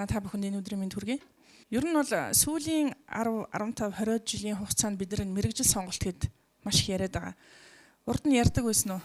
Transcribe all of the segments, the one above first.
За та бүхэнд энэ өдрийн мэнд хүргэе. Ер нь бол сүүлийн 10, 15, 20 жилийн хугацаанд бид нар мэргэжил сонголт гэд маш их яриад байгаа. Урд нь ярьдаг байсан уу?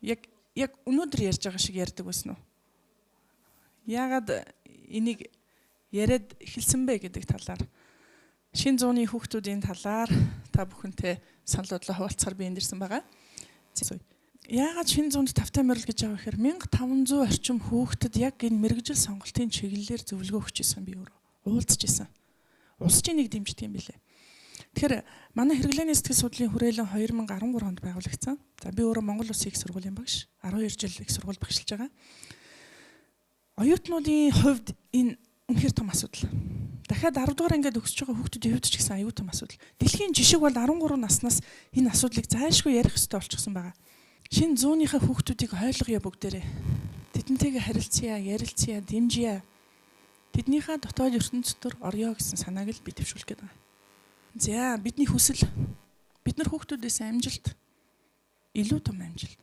Яг өнөөдөр ярьж байгаа шиг ярьдаг байсан уу? Яагаад энийг яриад эхэлсэн бэ гэдэг талаар шинэ зууны хүүхдүүдийн талаар та бүхэнтэй санал бодлоо хуваалцахаар би энд ирсэн байгаа. Яагаад шинэ зуунд тавтай морил гэж байгаа гэхээр 1500 орчим хүүхдэд яг энэ мэргэжил сонголтын чиглэлээр зөвлөгөө өгч ирсэн, би өөрөө уулзч ирсэн. Улс чинь нэг дэмждэг юм билээ. Тэгэхээр манай хэрэглээний сэтгэл судлалын хүрээлэн 2013 онд байгуулагдсан. За би өөрөө Монгол Улсын их сургуулийн багш, 12 жил их сургууль багшилж байгаа. Оюутнуудын хувьд энэ үнэхээр том асуудал. Дахиад 10 дугаар ангид өгсөж байгаа хүүхдүүдийн хувьд ч гэсэн аюу том асуудал. Дэлхийн жишг бол 13 наснаас энэ асуудлыг зайлшгүй ярих ёстой болчихсон байгаа. Шинэ зууныхаа хүүхдүүдийг ойлгоё бүгдээрээ. Тэдэнтэйгээ харилцъя, ярилцъя, дэмжийе. Тэднийхээ дотоод ертөнцийн орё гэсэн санааг л би төвшүүлэх гээд байгаа. За бидний хүсэл, бид нар хүүхдүүдээс амжилт, илүү том амжилт.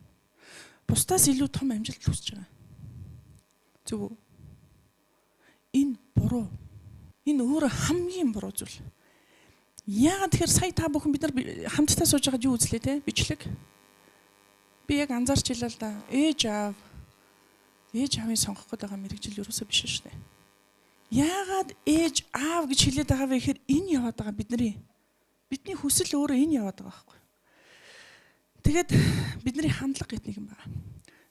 Бусдаас илүү том амжилт хүсэж байгаа. Зөв үү? Энэ буруу. Энэ өөрөө хамгийн буруу зүйл. Яагаад тэгэхээр сая та бүхэн бид нар хамтдаа сууж байгаад юу үзлээ те? Бичлэг. Би яг анзаарч илаа л да. Ээж аавыг сонгох гээд байгаа мэргэжил ерөөсөө биш шүү дээ. Яагаад ээж аав гэж хэлээд байгаа вэ гэхээр энэ яваад байгаа бидний хүсэл өөрөө энэ яваад байгаа байхгүй. Тэгээд бидний хандлага гэдэг нэг юм байна.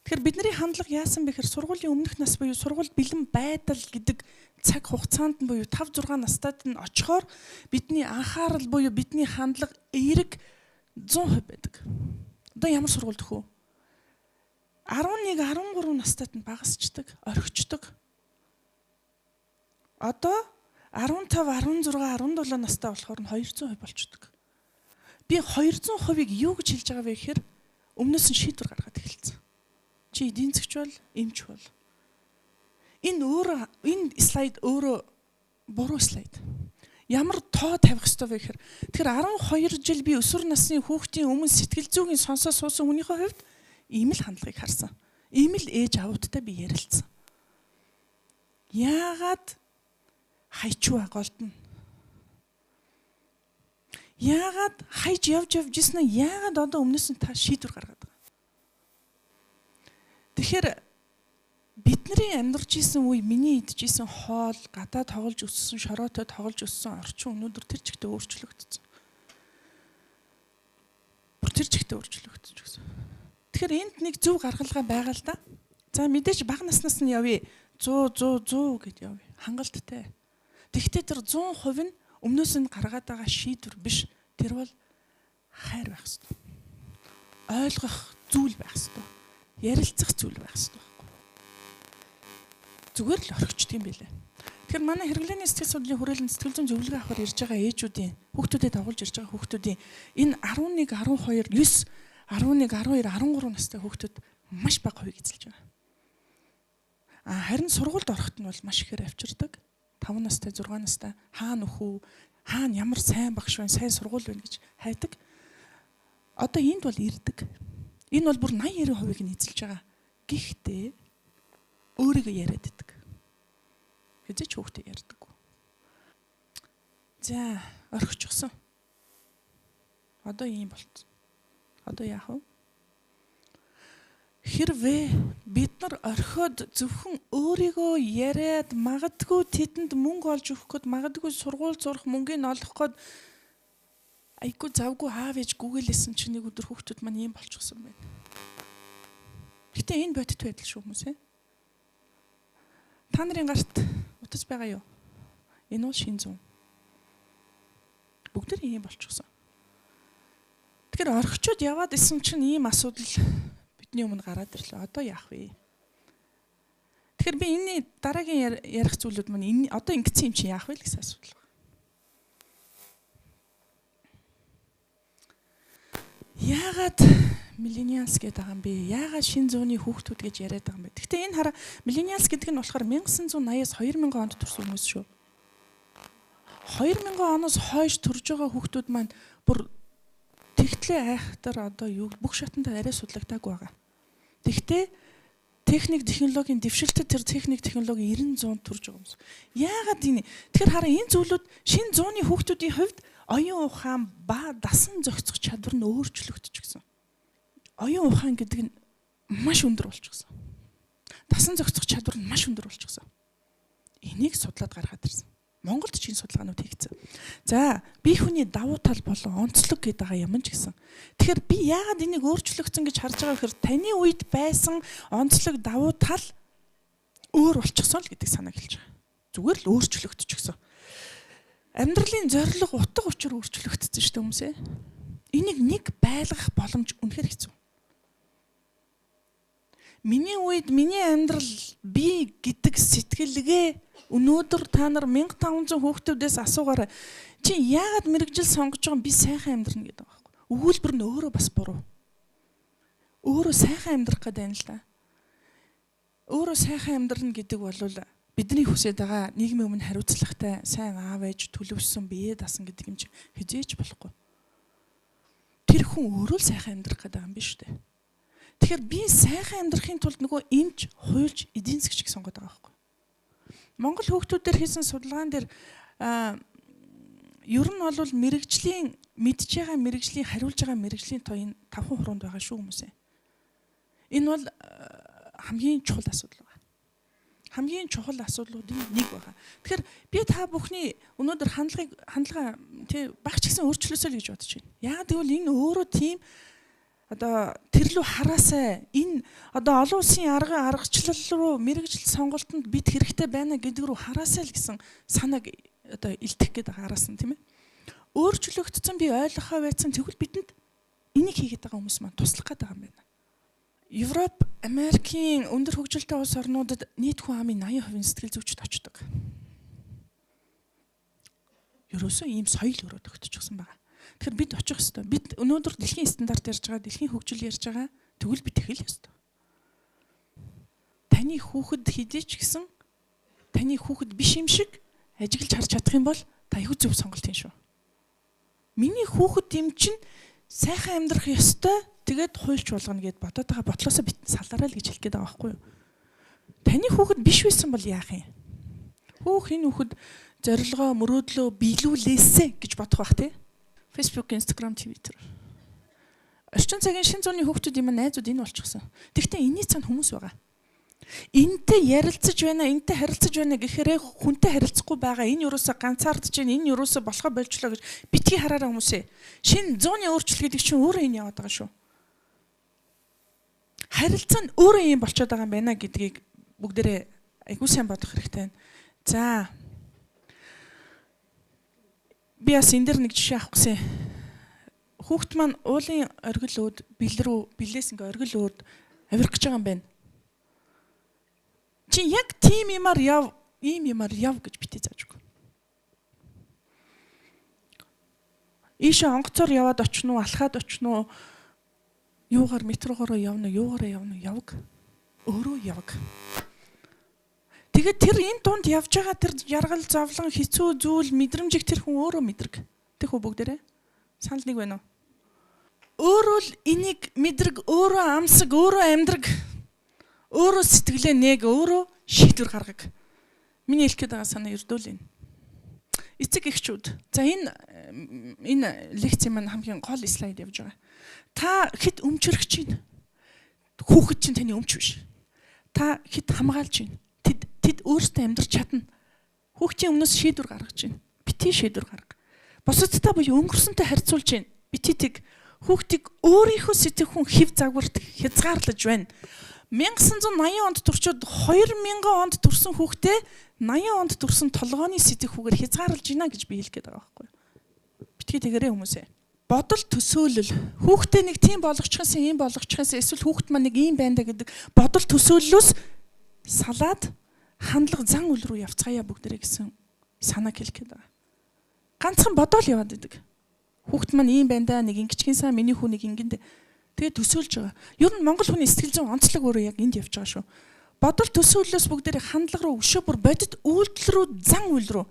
Тэгэхээр бидний хандлага яасан бэ гэхээр сургуулийн өмнөх нас буюу сургуульд бэлэн байдал гэдэг цаг хугацаанд нь буюу 5 6 настайд нь очихоор бидний анхаарал буюу бидний хандлага эерэг 100% байдаг. Одоо ямар сургуульд өхөө? 11 13 настайд нь багасчдаг, орхичдаг. Одоо 15, 16, 17 настай болохоор нь 200% болчдөг. Би 200%-ыг юу гэж хэлж байгаа вэ гэхээр өмнөөс нь шийдвэр гаргаад эхэлсэн. Чи эдийн засгч бол, эмч бол. Энэ өөрөө энэ слайд өөрөө буруу слайд. Ямар тоо тавих ёстой вэ гэхээр тэгэхээр 12 жил би өсвөр насны хүүхдийн өмнө сэтгэл зүйн сонсоо суусан хүнийхээ хувьд ийм л хандлагыг харсан. Ийм л ээж аавуудтай би ярилцсан. Яагаад хайчваа голдно? Яагаад хайж явж явж ирсэн нь яагаад одоо өмнөөс нь та шийдвэр гаргаад байгаа? Тэгэхээр бидний амьдарч исэн үе миний идэж исэн хоол, гадаа тоглож өссөн, шороотой тоглож өссөн орчин өнөөдөр тэр чигтээ өөрчлөгдсөн. Бүр тэр чигтээ өөрчлөгдсөн ч гэсэн. Тэгэхээр энд нэг зөв гаргалгаа байгаа л да. За мэдээж бага наснаас нь явъя. 100 100 100 гэд явъя. Хангалттай. Тэгэхдээ тэр 100% нь өмнөөс нь гаргаад байгаа шийдвэр биш. Тэр бол хайр байх ёстой. Ойлгох зүйл байх ёстой. Ярилцах зүйл байх ёстой. Зүгээр л орхичдөг юм билээ. Тэгэхээр манай хэрэглээний сэтгэл судлалын хүрээлэн сэтгэл зүйн зөвлөгөө авахар ирж байгаа ээжүүдийн хүүхдүүдэд дагуулж ирж байгаа хүүхдүүдийн энэ 11, 12, 9, 11, 12, 13 настай хүүхдүүд маш бага хувийг эзэлж байгаа. А харин сургуульд ороход нь бол маш ихээр авчирдаг. 5 настай, 6 настай хаана өхөө, хаана ямар сайн багш байна, сайн сургууль байна гэж хайдаг. Одоо энд бол ирдэг. Энэ бол бүр 80 90%-ийг нь эзэлж байгаа. Гэхдээ өөрийгөө яриад идэг. Хэзээ ч хүүхдээ ярьдаггүй. За, орхичихсон. Одоо ийм болцсон. Одоо яах вэ? Хэрвээ бид нар орхиод зөвхөн өөрийгөө яриад магадгүй тэдэнд мөнгө олж өгөх гээд магадгүй сургууль сурах мөнгийг олох гээд айгүй завгүй аав ээж гүгэлээсэн чинь нэг өдөр хүүхдүүд маань ийм болчихсон байна. Гэтэ энэ бодит байдал шүү хүмүүс ээ. Та нарын гарт утас байгаа юу? Энэ бол шинэ зүүн. Бүгд ийм болчихсон. Тэгэхээр орхичод яваад исэн чинь ийм асуудал бидний өмнө гараад ирлээ. Одоо яах вэ? Тэгэхээр би энэний дараагийн ярих зүйлүүд маань энэ одоо ингэсэн юм чинь яах вэ л гэсэн асуудал байна. Яагаад millennials гэдэг байгаа юм бэ? Яагаад шинэ зууны хүүхдүүд гэж яриад байгаа юм бэ? Гэхдээ энэ хараа millennials гэдэг нь болохоор 1980-аас 2000 онд төрсэн хүмүүс шүү. 2000 оноос хойш төрж байгаа хүүхдүүд маань бүр тэгтлээ айхтар одоо юу бүх шатанд арай судлагдаагүй байгаа. Тэгтээ Техник технологийн дэвшилтэд тэр техник технологи 90 100 төрж байгаа юм. Яагаад энэ? Тэгэхээр хараа энэ зүйлүүд шинэ зууны хүүхдүүдийн хувьд оюун ухаан ба дасан зохицох чадвар нь өөрчлөгдөж гисэн. Оюун ухаан гэдэг нь маш өндөр болчихсон. Дасан зохицох чадвар нь маш өндөр болчихсон. Энийг судлаад гаргаад ирсэн. Монголд ч энэ судалгаанууд хийгдсэн. За, бие хүний давуу тал болон онцлог гэдэг байгаа юм ч гэсэн. Тэгэхээр би яагаад энийг өөрчлөгдсөн гэж харж байгаа гэхээр таны үед байсан онцлог давуу тал өөр болчихсон л гэдэг санааг хэлж байгаа. Зүгээр л өөрчлөгдчихсөн. Амьдралын зорилго, утга учир өөрчлөгдсөн шүү дээ хүмүүсээ. Энийг нэг байлгах боломж үнэхээр хэцүү. Миний үед миний амьдрал би гэдэг сэтгэлгээ өнөөдөр та нар 1500 хүүхдүүдээс асуугаарай. Чи яагаад мэргэжил сонгож байгаа юм, би сайхан амьдрна гэдэг байгаа байхгүй. Өгүүлбэр нь өөрөө бас буруу. Өөрөө сайхан амьдрах гэдэг юм л да. Өөрөө сайхан амьдрна гэдэг бол бидний хүсэж байгаа нийгмийн өмнө хариуцлагатай сайн аав ээж төлөвшсөн бие дасан гэдэг юм чи хизээж болохгүй. Тэр хүн өөрөө л сайхан амьдрах гэдэг юм биш үү? Тэгэхээр би сайхан амьдрахын тулд нөгөө эмч, хуульч, эдийн засгч сонгоод байгаа байхгүй. Монгол хүүхдүүдээр хийсэн судалгаан дээр ер нь бол мэрэгжлийн мэдж байгаа мэрэгжлийн хариулж байгаа мэрэгжлийн тоо энэ 5% хуруунд байгаа шүү хүмүүсээ. Энэ бол хамгийн чухал асуудал байна. Хамгийн чухал асуудлуудын нэг байгаа. Тэгэхээр би та бүхний өнөөдөр хандлага тий багч гэсэн өөрчлөөсэй л гэж бодож байна. Яагаад гэвэл энэ өөрөө тийм одоо тэр лүү хараасай, энэ одоо олон улсын арга аргачлал руу мэрэгжил сонголтонд бид хэрэгтэй байна гэдэг рүү хараасай л гэсэн санааг одоо илтгэх гээд байгаа араас нь, тийм ээ. Өөрчлөгдсөн би ойлгохоо байсан, тэгвэл бидэнд энийг хийгээд байгаа хүмүүс маань туслах гээд байгаа юм байна. Европ, Америкийн өндөр хөгжилтэй улс орнуудад нийт хүн амын 80% сэтгэл зүйчд очдог. Ерөөсөө ийм соёл өрөө тогтчихсон байгаа. Тэгэхээр бид очих ёстой. Бид өнөөдөр дэлхийн стандарт ярьж байгаа, дэлхийн хөгжил ярьж байгаа. Тэгвэл бид эхлэх ёстой. Таны хүүхэд хэдий ч гэсэн таны хүүхэд биш юм шиг ажиглаж харж чадах юм бол та их зөв сонголт хийн шүү. Миний хүүхэд юм чинь сайхан амьдрах ёстой, тэгээд хуульч болгоно гэд бодоод байгаа бодлосоо бит салаарай л гэж хэлэх гээд байгаа байхгүй юу? Таны хүүхэд биш байсан бол яах юм? Хөөх, энэ хүүхэд зорилгоо, мөрөөдлөө биелүүлээсэ гэж бодох бах тий. Facebook, Instagram, Twitter. Орчин цагийн шинэ зууны хүүхдүүд юм найзууд энэ болчихсон. Тэгэхдээ энэний цаана хүмүүс байгаа. Энтэй ярилцаж байна, энтэй харилцаж байна гэхээрээ хүнтэй харилцахгүй байгаа. Энэ юусоо ганцаардж байна, энэ юусоо болохоо болжлоо гэж битгий хараараа хүмүүсээ. Шинэ зууны өөрчлөлт гэдэг чинь өөрөө энэ яваад байгаа шүү. Харилцаа нь өөрөө юм болчиход байгаа юм байна гэдгийг бүгдээрээ айгуу сайн бодох хэрэгтэй байна. За, би бас энэ дэр нэг жишээ авах гэсэн. Хүүхд маань уулын оргил өөд бэл рүү билээс ингээ оргил өөд авирах гэж байгаа юм байна. Чи яг тийм юмар яв, ийм юмар яв гэж битгий зааж өгөө. Ийшээ онгоцоор яваад очно уу, алхаад очно уу, юугаар метрогоороо явна, юугаараа явна, явг. Өөрөө явг. Тэгээд тэр энэ дунд явж байгаа тэр жаргал, зовлон, хэцүү зүйл, мэдрэмжийг тэр хүн өөрөө мэдрэг. Тэг үү бүгдээрээ? Санал нэг байна уу? Өөрөө л энийг мэдрэг, өөрөө амсаг, өөрөө амьдраг, өөрөө сэтгэлээ нээг, өөрөө шийдвэр гаргаг. Миний хэлэх гээд байгаа санаа ердөө л энэ. Эцэг эхчүүд. За, энэ лекцийн маань хамгийн гол слайд явж байгаа. Та хэд өмчөрөх чинь? Хүүхэд чинь таны өмч биш. Та хэд хамгаалж байна? Тэд өөрсдөө амьдрч чадна. Хүүхдийн өмнөөс шийдвэр гаргаж байна. Битгий шийдвэр гарга. Бусадтай буюу өнгөрсөнтэй харьцуулж байна. Битгий тэг. Хүүхдийг өөрийнхөө сэтгэхүйн хэв загварт хязгаарлаж байна. 1980 онд төрчөөд 2000 онд төрсэн хүүхдээ 80 онд төрсэн толгооны сэтгэхүйгээр хязгаарлаж байна гэж би хэлэх гээд байгаа байхгүй юу? Битгий тэгэрээ хүмүүсээ. Бодол төсөөлөл. Хүүхдээ нэг тийм болгочихсон, ийм болгочихсон, эсвэл хүүхд маань нэг ийм байна да гэдэг бодол төсөөллөөс салаад хандлага зан үйл рүү явцгаая бүгдээрээ гэсэн санааг хэлэх гээд байгаа. Ганцхан бодоол яваад идэг. Хүүхд маань ийм байна да, нэг ингэчгийн сан, миний хүү нэг ингэндэ. Тэгээ төсөөлж байгаа. Ер нь Монгол хүний сэтгэл зүйн онцлог өөрөө яг энд явж байгаа шүү. Бодол төсөөллөөс бүгдээрээ хандлага руу өшөө бүр бодит үйлдэл рүү, зан үйл рүү.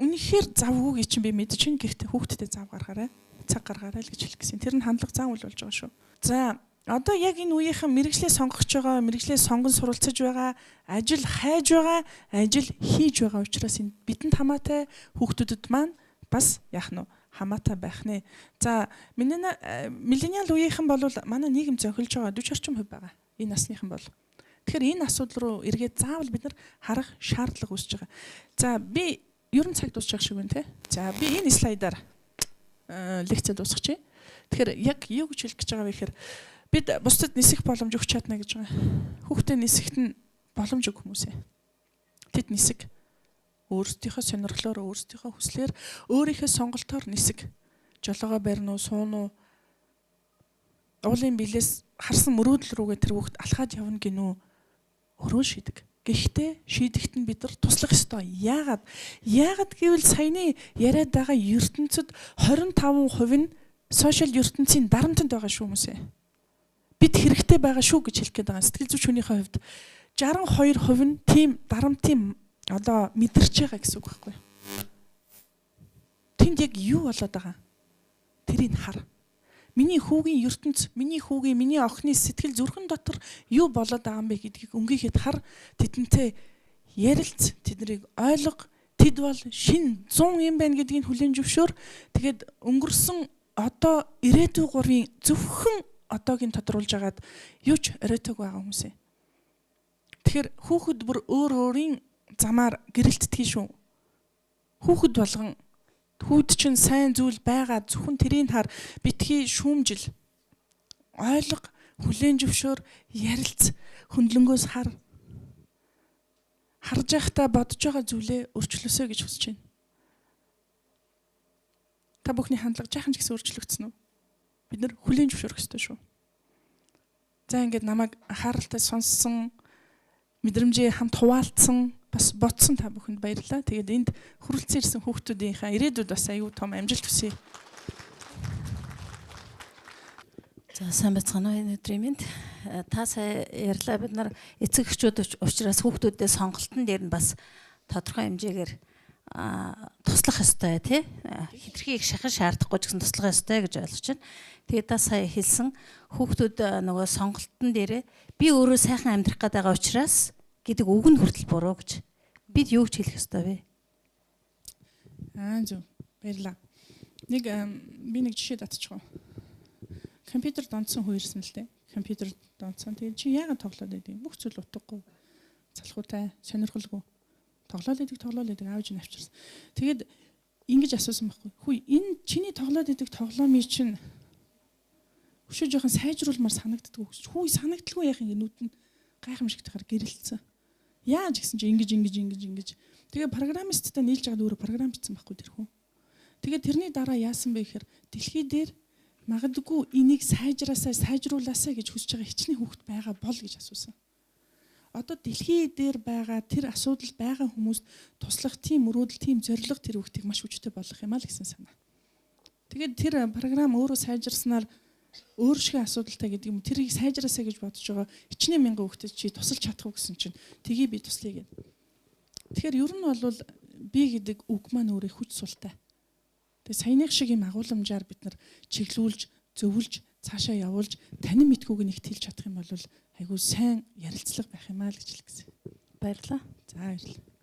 Үнэхээр завгүй чинь би мэдчихээн, гэхдээ хүүхдтэй зав гаргаарай. Цаг гаргаарай л гэж хэлэх гэсэн. Тэр нь хандлага зан үйл болж байгаа шүү. За, Одоо яг энэ үеийнхэн мэргэжлээ сонгож байгаа, мэргэжлээ сонгон суралцаж байгаа, ажил хайж байгаа, ажил хийж байгаа учраас энэ бидэнд хамаатай, хүүхдүүдэд маань бас яах нь хамаатай байх нэ. За миллениал үеийнхэн бол манай нийгэм зөнхөлж байгаа 40 орчим хувь байгаа. Энэ насныхан бол. Тэгэхээр энэ асуудал руу эргээд заавал бид нар харах шаардлага үүсэж байгаа. За би ер нь цаг дуусчих шиг байна те. За би энэ слайдаар лекцээ дуусгачих. Тэгэхээр яг юу гэж хэлэх гэж байгаа вэ гэхээр бид бусдад нисэх боломж өгч чадна гэж байгаа. Хүүхдээ нисэхт нь боломж өг хүмүүсээ. Тэд нисэг. Өөрсдийнхөө сонирхлоор, өөрсдийнхөө хүслээр, өөрийнхөө сонголтоор нисэг. Жолоогоо барина уу, суун уу? Уулын билээс харсан мөрөөдөл рүүгээ тэр хүүхд алхаад явна гинүү өөрөө шийдэг. Гэхдээ шийдэхт нь бид нар туслах ёстой. Яагаад? Яагаад гэвэл саяны яриад байгаа ертөнцид 25% нь сошиал ертөнцийн дарамтанд байгаа шүү хүмүүсээ. Бид хэрэгтэй байгаа шүү гэж хэлэх гээд байгаа. Сэтгэл зүйч хүнийхээ хувьд 62% нь тийм дарамтын одоо мэдэрч байгаа гэсэн үг байхгүй юу? Тэнд яг юу болоод байгаа? Тэрийг хар. Миний хүүгийн ертөнц, миний хүүгийн, миний охины сэтгэл зүрхэн дотор юу болоод байгаа юм бэ гэдгийг өнгийхэд хар, тэдэнтэй ярилц, тэднийг ойлго, тэд бол шин 100 юм байна гэдгийг хүлээн зөвшөөр. Тэгээд өнгөрсөн одоо ирээдүй гурвын зөвхөн одоогийн тодруулж агаад юу ч оройтог байгаа хүмүүсээ. Тэгэхээр хүүхэд бүр өөр өөрийн замаар гэрэлтдэг шүү. Хүүхэд болгон хүүд чинь сайн зүйл байгаа, зөвхөн тэрийг хар, битгий шүүмжил, ойлго, хүлээн зөвшөөр, ярилц, хөндлөнгөөс хар. Харж байхдаа бодож байгаа зүйлээ өөрчлөөсэй гэж хүсэж байна. Та бүхний хандлага жаахан ч гэсэн өөрчлөгдсөн үү? Бид нар хүлээн зөвшөөрөх ёстой шүү. За ингээд намайг анхааралтай сонссон, мэдрэмжээ хамт хуваалцсан, бас бодсон та бүхэнд баярлалаа. Тэгээд энд хүрэлцэн ирсэн хүүхдүүдийнхаа ирээдүйд бас аюу том амжилт хүсье. За сайн байцгаана уу, энэ өдрийн мэнд. Та сая ярьлаа, бид нар эцэг эхчүүд учраас хүүхдүүдэд сонголтын дээр нь бас тодорхой хэмжээгээр туслах ёстой тий. Хитрхи их шахан шаардахгүй ч гэсэн туслах ёстой гэж ойлгож байна. Тэгээд та сая хэлсэн хүүхдүүд нөгөө сонголтын дээрээ би өөрөө сайхан амьдрах гээд байгаа учраас гэдэг үг нь хүртэл буруу гэж. Бид юу гэж хэлэх ёстой вэ? Аа зөв. Баярлалаа. Нэг би нэг жишээ татчих уу. Компьютер донцсон хүү ирсэн л дээ. Компьютер донцсон. Тэгээд чи яагаад тоглоод байдгийг? Бүх зүйл утгагүй. Залхуутай, сонирхолгүй. Тоглоод байдаг аав чинь авчирсан. Тэгээд ингэж асуусан байхгүй. Хүү энэ чиний тоглоод байдаг тоглоомыг чинь өшөө жоохон сайжруулмаар санагддаг гэж. Хүү санагдalгүй яах ингэ нүд нь гайхамшигтайгаар гэрэлтсэн. Яаж гэсэн чи ингэж ингэж ингэж ингэж. Тэгээ программисттай нийлж байгаа өөрөө програм бичсэн байхгүй тэр хүн. Тэгээ тэрний дараа яасан бэ гэхээр дэлхий дээр магадгүй энийг сайжраасаа сайжруулаасаа гэж хүсэж байгаа хичнээн хүүхэд байгаа бол гэж асуусан. Одоо дэлхий дээр байгаа тэр асуудал байгаа хүмүүст туслах тийм мөрөөдөл, тийм зорилго тэр хүүхдийг маш хүчтэй болгох юм а л гэсэн санаа. Тэгээд тэр програм өөрөө сайжирснаар өөр шиг асуудалтай гэдэг юм. Тэрийг сайжраасаа гэж бодож байгаа хичнээн мянган хүүхдэд чи тусалж чадах уу гэсэн чинь тгий би туслая гэв. Тэгэхээр ер нь бол би гэдэг үг маань өөрөө хүч султай. Тэгээ саяных шиг юм агуулмжаар бид нар чиглүүлж, зөвлөж, цаашаа явуулж, танин мэдхүүг нь их тэлж чадах юм бол айгүй сайн ярилцлага байх юм аа л гэж хэлсэн. Баярлалаа. За баярлалаа.